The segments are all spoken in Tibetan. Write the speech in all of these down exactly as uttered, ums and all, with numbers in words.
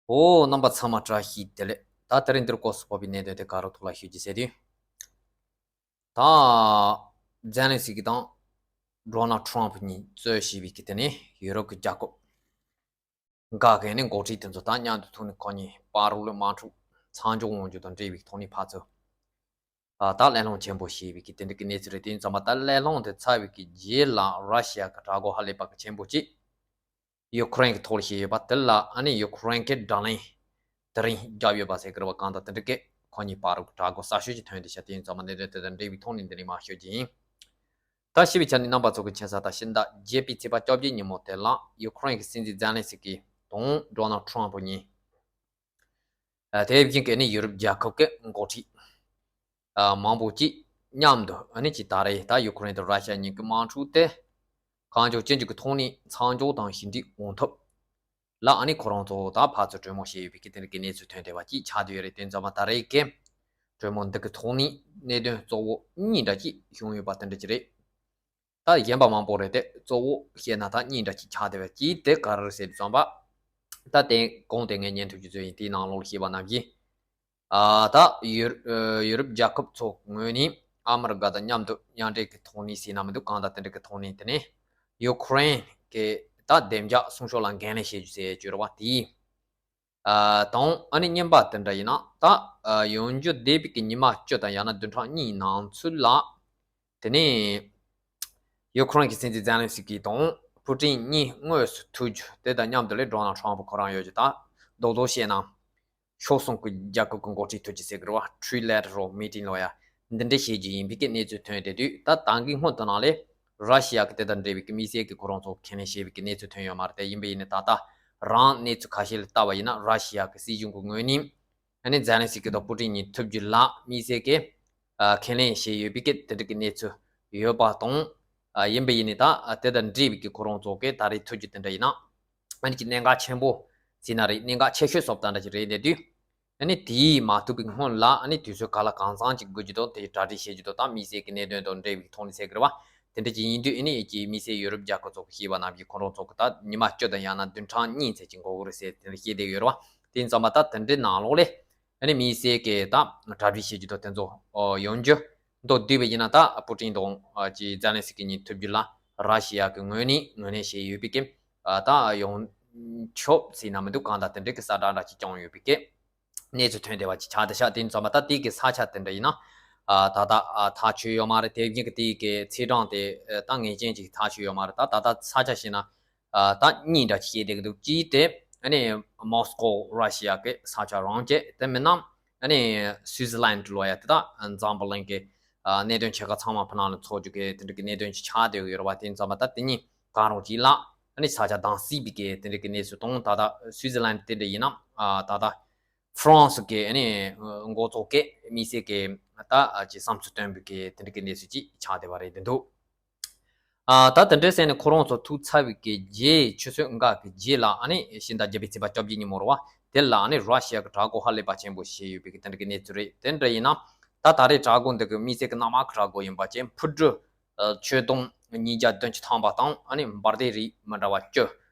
འོ། རྣམ་པ་ཚང་མ་བཀྲ་ཤིས་བདེ་ལེགས། ད་དེ་རིང་འདིར་སྐོར་སུ་ཕོག་པའི་གནད་དོན་དེ་ག་རུ་ཐུགས་ལ་ཞུ་རྒྱུ་ཟེར་དུས། ད་ཛེ་ལན་སི་ཀི་དང་ཌོ་ནལ་ཊམ་ཕུ་གཉིས་གཙོས་བྱས་པའི་གི་དེ་ནས་ཡུ་རོབ་ཀྱི་རྒྱལ་ཁབ་འགའ་གི་ནས་འགོ་ཁྲིད་དེ་ཚོ་དང་མཉམ་དུ་ཐུག་ནས་ཁོ་གཉིས་བར་ལ་དམག་འཁྲུག་མཚམས་འཇོག་ཡོང་རྒྱུ་དང་འབྲེལ་བའི་ཐོག་ནས་ཕར་ཚུར་ད་གླེང་སློང་ཆེན་པོ་བྱས་པའི་གི་དེ་འདྲ་གི་གནས་ཚུལ་རེད། དེ་ཡིན་ཙང་མ་ད་གླེང་སློང་དེ་ཚར་བའི་གི་རྗེས་ལ་ར་ཤི་ཡ་གི་དྲག་རྒོལ་ཧ་ལས་པ་གི་ཆེན་པོ་གཅིག་ཡུ་ཁུ་རེན་གི་ཐོག་ལ་བྱས་ཡོད་པ་དེ་ལ་ཨ་ནི་ཡུ་ཁུ་རེན་གི་དྲག་གླེང་དེ་རིང་བརྒྱབ་ཡོད་པ་ཟེར་གི་རེད་བ། གང་ལྟར་དེ་འདྲ་གི་ཁོ་གཉིས་བར་གི་དྲག་རྒོལ་གསར་ཤོས་ཅིག་ཐོན་ཏེ་ཤ། དེ་ཡིན་ཙང་མ་གནད་དོན་དེ་དང་འབྲེལ་བའི་ཐོག་ནས་འདི་ནས་མར་ཤོད་ཀྱི་ཡིན། ད་ཞུ་བའི་ཆ་ནས་རྣམ་པ་ཚོ་གི་མཁྱེན་གསལ་ལྟར་ཕྱི་ཟླ་བརྒྱད་པའི་ཚེས་པ་བཅོ་བརྒྱད་ཉིན་མོ་དེ་ལ་ཡུ་ཁུ་རེན་གི་སྲིད་འཛིན་ཛེ་ལན་སི་ཀི་དང་ཌོ་ནལ་ཊམ་ཕུ་གཉིས། ཨ། དེ་བཞིན་གྱི་ནི་ཡུ་རོབ་རྒྱལ་ཁབ་ཀྱི་འགོ་ཁྲིད་ཨ་མང་པོ་ཅིག་མཉམ་དུ་ཨ་ནི་ཅིག་ད་རེས་ད་ཡུ་ཁུ་རེན་དང་ར་ཤི་ཡ་གཉིས་ཀྱི་དམག་འཁྲུག་དེ་གང་མགྱོགས་ཅི་མགྱོགས་ཀྱི་ཐོག་ནས་མཚམས་འཇོག་དང་ཞི་འགྲིག་ཡོང་ཐབས་ལ་ཨ་ནི་ཁོ་རང་ཚོ་ད་ཕར་ཚུར་གྲོས་མོལ་བྱས་ཡོད་པའི་གི་དེ་འདྲ་གི་གནས་ཚུལ་ཐོན་བསྡད་པ་ཅིག་ཆགས་བསྡད་ཡོད་རེད། དེ་ཙམ་པ་ད་རེས་ཀྱི་གྲོས་མོལ་འདི་གི་ཐོག་ནས་གནད་དོན་གཙོ་བོ་གཉིས་འདྲ་ཅིག་བྱུང་ཡོད་པ་དེ་འདྲ་ཅིག་རེད། ད་གཞན་པ་མང་པོ་རེད་དེ། གཙོ་བོ་བཤད་ན་ད་གཉིས་འདྲ་ཅིག་ཆགས་བསྡད་པ་ཅིག་དེ་ག་རེ་རེད་ཟེར་དུས་ཙམ་པ། ད་དེ་གོང་དེ་ངས་ཉན་ཐུབ་རྒྱུ་ཚོད་ཡིན། དེའི་ནང་ལོགས་ལ་བཤད་པ་ནང་བཞིན། ཨ། ད་ཡུ་ཨ་ཡུ་རོབ་རྒྱལ་ཁབ་ཚོ་ངོས་ནས་ཨ་མི་རི་ཀ་དང་མཉམ་དུ་མཉམ་འབྲེལ་གྱི་ཐོག་ནས་ཟེར་ན་མི་འདུག་གང་ལྟར་དེ་འདྲ་གི་ཐོག་ནས་དེ་ནས་ཡུ་ཁུ་རེན་གྱི་ད་བདེ་འཇགས་སྲུང་སྐྱོབ་ལ་འགན་ལེན་བྱེད་རྒྱུ་ཟེར་རྒྱུ་རེད་བ། དེའི་ཨ་དང་ཨ་ནི་གཉིས་པ་དེ་འདྲ་ཡིན་ན་ད་ཨ་ཡོང་རྒྱུ་བསྡད་པའི་གི་ཉི་མ་བཅུ་དང་ཡང་ན་བདུན་ཕྲག་གཉིས་ནང་ཚུད་ལ། དེ་ནས་ཡུ་ཁུ་རེན་གྱི་སྲིད་འཛིན་ཛེ་ལན་སི་ཀི་དང་ཕུ་ཀྲིན་གཉིས་དངོས་སུ་ཐུག་རྒྱུ། དེ་དང་མཉམ་དུ་ལས་ཌོ་ནལ་ཊམ་ཕུ་ཁོ་རང་ཡོད་རྒྱུ། ད་རྡོག་རྡོག་བཤད་ན་ཕྱོགས་གསུམ་གྱི་རྒྱལ་ཁབ་ཀྱི་འགོ་ཁྲིད་ཐུག་རྒྱུ་ཟེར་གི་རེད་བ། ཊི་རི་ལེ་ཊི་རལ་མི་ཊིང་ལབ་ཡ་འདི་འདྲ་བྱེད་རྒྱུ་ཡིན་པའི་གི་གནས་ཚུལ་ཐོན་བསྡད་དུས། ད་ད་གིན་སྔོན་དུ་ནང་ལས་ར་ཤི་ཡ་གི་དེ་དང་འབྲེལ་བའི་གི་དམིགས་བསལ་གྱི་ཁོ་རང་ཚོ་ཁས་ལེན་བྱས་པའི་གི་གནས་ཚུལ་ཐོན་ཡོད་མ་རེད་དེ། ཡིན་པ་ཡིན་ནའི་ད་ལྟ་རང་གནས་ཚུལ་ཁ་ཤས་ལ་ལྟ་བ་ཡིན་ན་ར་ཤི་ཡ་གི་སྲིད་གཞུང་གི་ངོས་ནས་ཨ་ནི་ཛེ་ལན་སི་ཀི་དང་ཕུ་ཀྲིན་གཉིས་ཐུག་རྒྱུ་ལ་དམིགས་བསལ་གྱི་ཨ་ཁས་ལེན་བྱས་ཡོད་པའི་གི་དེ་འདྲ་གི་གནས་ཚུལ་ཡོད་པ་དང་། ཨ་ཡིན་པ་ཡིན་ནའི་ད་ཨ་དེ་དང་འབྲེལ་བའི་གི་ཁོ་རང་ཚོ་གི་ད་རེས་ཐུག་རྒྱུ་དེ་འདྲ་ཡིན་ན་ཨ་ནི་ཅིག་གནད་འགག་ཆེན་པོ་ཟེར་ན་རེད། གནད་འགག་ཆེ་ཤོས་བཟོ་ལྟ་འདྲ་ཅིག་རེད་བསྡད་དུས། ཨ་ནི་དེ་མ་ཐུག་པའི་སྔོན་ལ་ཨ་ནི་དུས་ཚོད་ག་ལ་གང་འཚམ་ཅིག་དགོས་རྒྱུ་དང་། དེ་གྲ་སྒྲིག་བྱེད་རྒྱུ་དང་། ད་དམིགས་བསལ་གྱི་གནད་དོན་དང་འབྲེལ་བའི་ཐོག་ནས་ཟེར་གི་རེད་བ། དེ་འདྲ་ཅིག་ཡིན་དུས་ཨ་ནི་ཀྱི་དམིགས་བསལ་ཡུ་རོབ་རྒྱལ་ཁབ་ཚོ་གི་བཤད་པ་ནང་བཞིན་ཁོ་རང་ཚོ་གི་ད་ཉི་མ་བཅུ་དང་ཡང་ན་བདུན་ཕྲག་གཉིས་ཙམ་ཅིག་འགོར་གི་རེད་ཟེར་དེ་འདྲ་བཤད་བསྡད་ཡོད་རེད་བ། དེ་ཡིན་ཙང་མ་ད་དེ་འདྲའི་ནང་ལོགས་ལས་ཨ་ནི་དམིགས་བསལ་གྱི་ད་གྲ་སྒྲིག་བྱེད་རྒྱུ་དང་དེ་ཚོ་ཨོ་ཡོང་རྒྱུ་མདོར་བསྡུས་པ་ཡིན་ན། ད་པུ་ཀྲིན་དང་ཨ་ཀྱི་ཛེ་ལན་སི་ཀི་གཉིས་ཐུག་རྒྱུ་ལ་ར་ཤི་ཡ་གི་ངོས་ནས་ངོས་ལེན་བྱས་ཡོད་པའི་གི་ཨ་ད་ཡོང་ཆོག་ཟེར་ན་མི་འདུག་གང་ལྟར་དེ་འདྲའི་གི་གསལ་བསྒྲགས་འདྲ་ཅིག་བྱུང་ཡོད་པའི་གི་གནས་ཚུལ་ཐོན་བསྡད་པ་ཅིག་ཆགས་བསྡད་ཤག་དེ་ཡིན་ཙང་མ་ད་དེ་གི་ས་ཆ་དེ་འདྲ་ཡིན་ན། ཨ་ད་ལྟ་ཨ་ཐག་ཆོད་ཡོད་མ་རེད། དེ་བཞིན་གྱི་དེ་གི་ཚེས་གྲངས་དེ་ཨ་ད་ངེས་ཅན་ཅིག་ཐག་ཆོད་ཡོད་མ་རེད། ད་ད་ལྟ་ས་ཆ་བཤད་ན་ཨ་ད་གཉིས་འདྲ་ཅིག་བཤད་བསྡད་ཀྱི་འདུག་གཅིག་དེ་ཨ་ནི་མོ་སི་ཀོ་ར་ཤི་ཡ་གི་ས་ཆ་རང་བྱས། དེ་མིན་ན་ཨ་ནི་སུའུ་ཙི་ལན་ལབ་ཡ་དེ་ད་འཛམ་བུ་གླིང་གི་ཨ་གནད་དོན་ཆེ་ཁག་ཚང་མ་ཕུ་ནང་ལ་ཚོགས་རྒྱུ་གི་དེ་འདྲ་གི་གནད་དོན་ཅིག་ཆགས་བསྡད་ཡོད་རེད་བ། དེ་ཡིན་ཙང་མ་ད་དེ་གཉིས་གང་རུང་ཅིག་ལ་ཨ་ནི་ས་ཆ་དྭངས་སིལ་བའི་གི་དེ་འདྲ་གི་གནས་ཚུལ་དང་། ད་ལྟ་སུའུ་ཙི་ལན་དེ་འདྲ་ཡིན་ན་ཨ་ད་ལྟ་ཧྥ་རན་སི་གི་ཨ་ནི་འགོ་ཚོགས་ཀྱི་དམིགས་བསལ་གྱི་ད་ཅིག་བསམ་ཚུལ་བཏོན་པའི་གི་དེ་འདྲ་གི་གནས་ཚུལ་ཅིག་ཆགས་བསྡད་པ་རེད་འདུག་ཨ་ད་དེ་འདྲའི་ཟེར་ནས་ཁོ་རང་ཚོ་ཐུག་ཚར་བའི་གི་རྗེས་ཆུ་ཚོད་འགའ་གི་རྗེས་ལ་ཨ་ནི་ཕྱི་ཟླ་བརྒྱད་པའི་ཚེས་པ་བཅོ་བརྒྱད་ཉིན་མོ་རེད་བ། དེ་ལ་ཨ་ནི་ར་ཤི་ཡ་གི་དྲག་རྒོལ་ཧ་ལས་པ་ཆེན་པོ་བྱས་ཡོད་པའི་གི་དེ་འདྲ་གི་གནས་ཚུལ་རེད། དེ་འདྲ་ཡིན་ན་ད་ད་རེས་དྲག་རྒོལ་འདི་གི་དམིགས་བསལ་གྱི་གནམ་དམག་གི་དྲག་རྒོལ་ཡིན་པ་ཅན་ཕུ་ཀྲུ་ཨ་ཆོད་སྡོམ་ཉིས་བརྒྱ་བདུན་ཅུ་ཐམ་པ་དང་། ཨ་ནི་འབར་མདེལ་རིགས་མི་འདྲ་བ་བཅུ་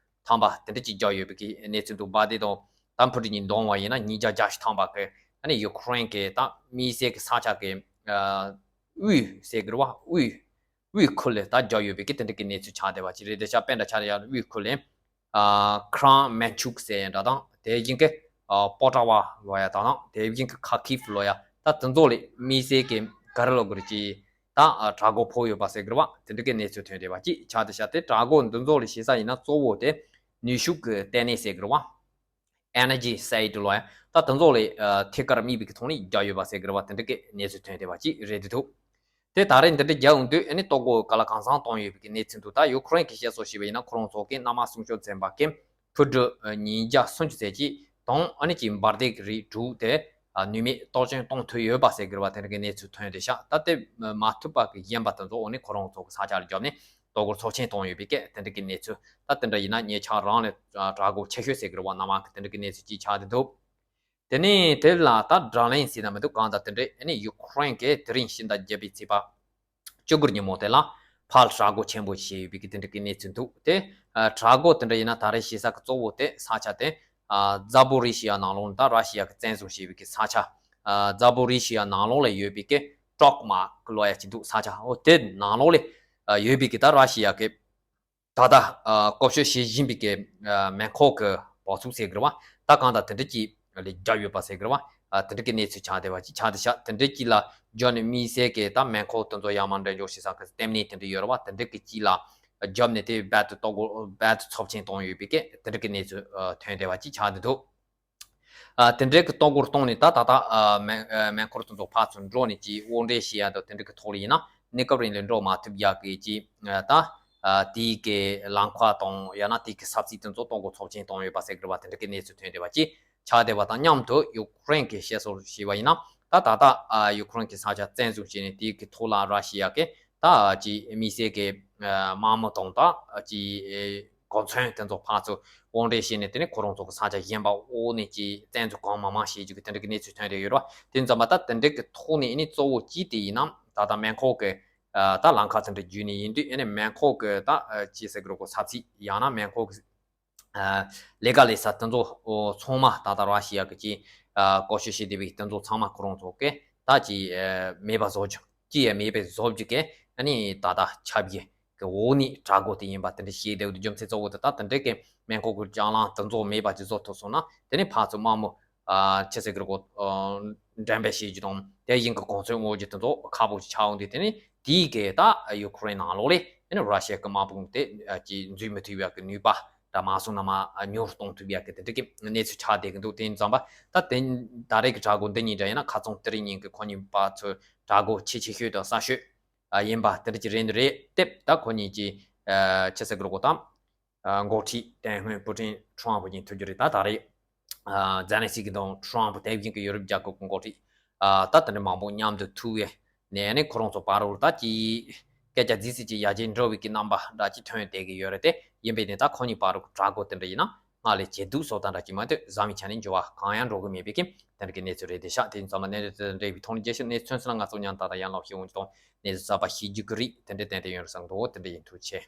ཐམ་པ་དེ་འདྲ་ཅིག་བརྒྱབ་ཡོད་པའི་གི་གནས་ཚུལ་འདུག་འབར་མདེལ་དང་ད་ཕུ་ཀྲུ་གཉིས་བསྡོམས་པ་ཡིན་ན་ཉིས་བརྒྱ་བརྒྱད་ཅུ་ཐམ་པ་གི་ཨ་ནི་ཡུ་ཁུ་རེན་གི་ད་དམིགས་བསལ་གི་ས་ཆ་གི་ཨ་དབུས་ཟེར་གི་རེད་བ། དབུས་དབུས་ཁུལ་ལ་ད་བརྒྱབ་ཡོད་པའི་གི་དེ་འདྲ་གི་གནས་ཚུལ་ཆགས་བསྡད་པ་ཅིག་རེད། དེ་ཤ་དཔེ་འདྲ་ཆགས་ཡ་དབུས་ཁུལ་ལ་ཨ་ཁྲ་མན་ཆུག་ཟེར་ཡ་འདྲ་དང་། དེ་བཞིན་གི་ཨ་པོ་ཀྲ་བ་ལབ་ཡ་དང་། དེ་བཞིན་གི་ཁ་ཁིབ་ལབ་ཡ། ད་དེ་ཚོ་ལ་དམིགས་བསལ་གི་ག་རེ་ལབ་དགོས་རེད་ཅིག་ད་ཨ་དྲག་རྒོལ་ཕོག་ཡོད་པ་ཟེར་གི་རེད་བ། དེ་འདྲ་གི་གནས་ཚུལ་ཐོན་བསྡད་པ་ཅིག་ཆགས་བསྡད་ཤག་དེ་དྲག་རྒོལ་འདི་ཚོ་ལ་བྱེད་ས་ཡིན་ན་གཙོ་བོ་དེ་ནུས་ཤུགས་གི་ལྟེ་གནས་ཟེར་གི་རེད་བ། ཨེ་ནར་ཇི་སའིཌ་ལབ་ཡ། ད་དེ་ཚོ་ལ་ཨ་ཐད་ཀར་དམིགས་པའི་གི་ཐོག་ནས་བརྒྱབ་ཡོད་པ་ཟེར་གི་རེད་བ། དེ་འདྲ་གི་གནས་ཚུལ་ཐོན་བསྡད་པ་ཅིག་རེད་འདུག་དེ་ད་རེས་འདི་འདྲ་རྒྱག་ཡོང་དུས་ཨ་ནི་ལྟོ་གོས་ག་ལ་གང་འཚམ་གཏོང་ཡོད་པའི་གི་གནས་ཚུལ་འདུག་ད་ཡུ་ཁུ་རེན་གི་བཤད་སྲོལ་བྱས་པ་ཡིན་ན་ཁོ་རང་ཚོ་གི་གནམ་དམག་སྲུང་སྐྱོབ་ཚན་པ་གི་ཕུ་ཀྲུ་ཨ་ཉིས་བརྒྱ་སུམ་ཅུ་ཙམ་ཅིག་དང་། ཨ་ནི་ཅིག་འབར་མདེལ་གི་རིགས་དྲུག་དེ་ཨ་ནུས་མེད་གཏོར་སྐྱོན་གཏོང་ཐུབ་ཡོད་པ་ཟེར་གི་རེད་བ། དེ་འདྲ་གི་གནས་ཚུལ་ཐོན་བསྡད་ཤག་ད་དེ་མ་ཐུབ་པ་གི་གཞན་པ་དེ་ཚོ་ཨ་ནི་ཁོ་རང་ཚོ་གི་ས་ཆ་ལ་བརྒྱབ་ནས་ལྟོ་གོས་ཚོགས་ཆེན་གཏོང་ཡོད་པའི་སྐད་དེ་འདྲ་གི་གནས་ཚུལ། ད་དེ་འདྲ་ཡིན་ན་ཉེ་ཆར་རང་ལ་དྲག་རྒོལ་ཆེ་ཤོས་ཟེར་གི་རེད་བ། གནམ་དམག་གི་དེ་འདྲ་གི་གནས་ཚུལ་ཅིག་ཆགས་བསྡད་འདུག་དེ་ནས་དེ་ལ་ད་དྲག་གླེང་ཟེར་ན་མི་འདུག་གང་ལྟར་དེ་འདྲའི་ཨ་ནི་ཡུ་ཁུ་རེན་གྱིས་དེ་རིང་ཕྱི་ཟླ་བརྒྱད་པའི་ཚེས་པ་བཅུ་དགུ་ཉིན་མོ་དེ་ལ་ཕར་དྲག་རྒོལ་ཆེན་པོ་བྱས་ཡོད་པའི་གི་དེ་འདྲ་གི་གནས་ཚུལ་འདུག་དེ་ཨ་དྲག་རྒོལ་དེ་འདྲ་ཡིན་ན་ད་རེས་བྱེད་ས་གི་གཙོ་བོ་དེ་ས་ཆ་དེ་ ཨ་ཛ་པོ་རི་ཤི་ཡ་ནང་ལོགས་ནི་ད་ར་ཤི་ཡ་གི་བཙན་བཟུང་བྱས་པའི་གི་ས་ཆ། ཨ་ཛ་པོ་རི་ཤི་ཡ་ནང་ལོགས་ལ་ཡོད་པའི་གི་ཀྲོག་མ་གི་ལོ་ཡ་ཅིག་འདུག་ས་ཆ། འོ་དེ་ནང་ལོགས་ལ་ཨ་ཡོད་པའི་གི་ད་ར་ཤི་ཡ་གི་ད་ལྟ་ཨ་བཀོལ་སྤྱོད་བྱེད་བཞིན་པའི་གི་ཨ་མེ་འཁོར་གི་བ་ཚུགས་ཟེར་གི་རེད་བ། ད་གང་ལྟར་དེ་འདྲ་ཅིག་ལ་བརྒྱབ་ཡོད་པ་ཟེར་གི་རེད་བ། ཨ་དེ་འདྲ་གི་གནས་ཚུལ་ཆགས་བསྡད་པ་ཅིག་ཆགས་བསྡད་ཤག་དེ་འདྲ་ཅིག་ལ་བརྒྱབ་ནས་དམིགས་བསལ་གི་ད་མེ་འཁོར་དེ་ཚོ་ཡར་མར་འགྲེམས་འཇོག་བྱེད་ས་གི་ལྟེམ་གནས་དེ་འདྲ་ཡོད་རེད་བ། དེ་འདྲ་གི་ཅིག་ལ་བརྒྱབ་ནས་དེ་རྦད་དེ་ལྟོ་གོས་རྦད་དེ་ཚབས་ཆེན་བཏང་ཡོད་པའི་གི་དེ་འདྲ་གི་གནས་ཚུལ་ཨ་ཐོན་བསྡད་པ་ཅིག་ཆགས་བསྡད་འདུག་ཨ་དེ་འདྲའི་གི་ལྟོ་གོས་གཏོང་ནས་ད་ད་ལྟ་ཨ་མེ་ཨ་མེ་འཁོར་དེ་ཚོ་ཕར་ཚུར་འགྲོ་ནས་ཀྱི་དབོར་འདྲེན་བྱེད་ཡ་དང་དེ་འདྲའི་གི་ཐོག་ལ་ཡིན་ན་གནས་སྐབས་རིང་ལ་འགྲོ་མ་ཐུབ་ཡ་གི་ཀྱི་ཨ་ད་ཨ་དེའི་གི་ལམ་ཁ་དང་ཡང་ན་དེའི་གི་ས་ཚིགས་དེ་ཚོ་ལྟོ་གོས་ཚབས་ཆེན་བཏང་ཡོད་པ་ཟེར་གི་རེད་བ། དེ་འདྲའི་གི་གནས་ཚུལ་ཐོན་བསྡད་པ་ཅིག་ཆགས་བསྡད་པ་དང་མཉམ་དུ་ཡུ་ཀེ་རེན་གི་བཤད་སྲོལ་བྱས་པ་ཡིན་ན་ད་ད་ལྟ་ཨ་ཡུ་ཀེ་རེན་གི་ས་ཆ་བཙན་བཟུང་བྱས་ནས་དེའི་གི་ཐོག་ལ་ར་ཤི་ཡ་གི་ད་ཀྱི་དམིགས་བསལ་གྱི་ཨ་དམག་མི་དང་ད་ཀྱི་ཨེ་གོ་མཚོན་དེ་ཚོ་ཕར་ཚུར་དབོར་འདྲེན་བྱས་ནས་དེ་ནས་ཁོ་རང་ཚོ་གི་ས་ཆ་གཞན་པ་འོག་ནས་ཀྱི་བཙན་འཛུལ་གང་མང་མང་བྱེད་རྒྱུ་གི་དེ་འདྲ་གི་གནས་ཚུལ་ཐོན་བསྡད་ཡོད་རེད་བ། དེ་ཙམ་པ་ད་དེ་འདྲ་གི་ཐོག་ནས་ཨ་ནི་གཙོ་བོ་གཅིག་དེ་ཡིན་ན་ད་ལྟ་མེ་འཁོར་གི་ཨ་ད་ལམ་ཁ་དེ་འདྲ་བརྒྱུད་ནས་ཡིན་དུས་ཨ་ནི་མེ་འཁོར་གི་ད་ཅི་ཟེར་གི་རེད་གོ་ས་ཚིགས་ཡང་ན་མེ་འཁོར་གི་ཨ་ལས་ཀ་ལས་ས་དེ་ཚོ་ཨོ་ཚང་མ་ད་ལྟ་ར་ཤི་ཡ་གི་ཅི་ཨ་བཀོལ་སྤྱོད་བྱེད་བསྡད་པའི་དེ་ཚོ་ཚང་མ་ཁོ་རང་ཚོ་གི་ད་ཅི་ཨ་མེད་པ་བཟོ་རྒྱུ་ཅི་ཡང་མེད་པའི་བཟོ་རྒྱུ་གི་ཨ་ནི་ད་ལྟ་ཆབ་ཀྱི་གི་འོག་ནས་དྲག་པོ་དེ་ཡིན་པ་དེ་འདྲ་ཤེས་བསྡད་པའི་རྒྱུ་མཚན་གཙོ་བོ་དེ་ད་དེ་འདྲ་གི་མེ་འཁོར་གི་ལྕགས་ལམ་དེ་ཚོ་མེད་པ་ཅིག་བཟོ་ཐུབ་སོང་ན་དེ་ནི་ཕར་ཚུར་དམག་མི་ཨ་ཅི་ཟེར་གི་རེད་གོ་ཨ་འགྲེམས་སྤེལ་བྱེད་རྒྱུ་དང་དེ་བཞིན་གི་གོ་མཚོན་དབོར་རྒྱུ་དེ་ཚོ་ཁག་པོ་ཞིག་ཆགས་འོང་དུས་དེ་ནི་དེའི་གི་ད་ཡུ་ཀེ་རེན་ནང་ལོགས་ལས་དེ་ནི་ར་ཤི་ཡ་གི་དམག་དཔུང་དེ་ཨ་ཅིག་འཛུལ་མི་ཐུབ་ཡག་གི་ནུས་པ་འདྲ་མ་སོང་ན་མར་ཉུང་རུ་གཏོང་ཐུབ་ཡག་གི་དེ་འདྲ་གི་གནས་ཚུལ་ཆགས་བསྡད་གི་འདུག་དེ་ཡིན་ཙང་པ་ད་དེ་ད་རེས་གི་དྲག་པོ་འདི་གཉིས་འདྲ་ཡིན་ན་ཁ་སང་དེ་རིང་ཉིན་གི་ཁོ་གཉིས་བར་ཚོ་དྲག་པོ་ཆེས་ཆེ་ཤོས་དང་གསར་ཤོས་ཨ་ཡིན་པ་དེ་འདྲ་ཅིག་རེད་འདུག་རེད་དེབ་ད་ཁོ་གཉིས་ཀྱི་ཨ་ཅི་ཟེར་གི་རེད་གོ་ད་ཨ་འགོ་ཁྲིད་དེ་སྔོན་པུ་ཏིན་ཁྲོམ་པུ་གཉིས་ཐུག་རྒྱུ་རེད། ད་ད་རེས་ཨ་ཛེ་ལན་སི་ཀི་དང་ཁྲོམ་པུ་དེ་བཞིན་གི་ཡོ་རོབ་རྒྱལ་ཁབ་ཀྱི་འགོ་ཁྲིད་ཨ་ད་དེ་འདྲ་མང་པོ་མཉམ་དུ་ཐུག་བས་ནས་ནི་ཁོ་རང་ཚོ་བར་རུ་ད་ཀྱི་སྐད་ཆ་རྫིག་རྫིག་ཅིག་ཡར་རྒྱས་འགྲོ་བའི་གི་རྣམ་པ་འདྲ་ཅིག་ཐོན་བསྡད་གི་ཡོད་རེད་དེ། ཡིན་པས་ནི་ད་ཁོ་གཉིས་བར་རུ་དྲག་པོ་དེ་འདྲ་ཡིན་ན་སྔར་ལས་ཇེ་སྡུག་སོང་ད་འདྲ་ཅིག་མ་གཏོགས་བཟའ་མི་ཆ་ནས་འགྱུར་བ་གང་ཡང་འགྲོ་གི་མེད་པའི་གི་དེ་འདྲ་གི་གནས་ཚུལ་རེད་དེ་ཤག་དེ་ཡིན་ཙང་མ་གནས་ཚུལ་དེ་འདྲ་བའི་ཐོག་ནས་རྒྱལ་སྤྱིའི་གནས་ཚུལ་ཚུན་ཚོད་ལ་ང་ཚོ་མཉམ་དུ་ད་ལྟ་ཡང་ལོག་ཤེས་འོང་གི་དང་གནས་ཚུལ་གསར་པ་ཤེས་རྒྱུ་གི་རིགས་དེ་འདྲ་ཏན་ཏན་ཡོང་རུ་བསམ་འདུག་དེ་འདྲ་ཡིན། ཐུགས་རྗེ་ཆེ།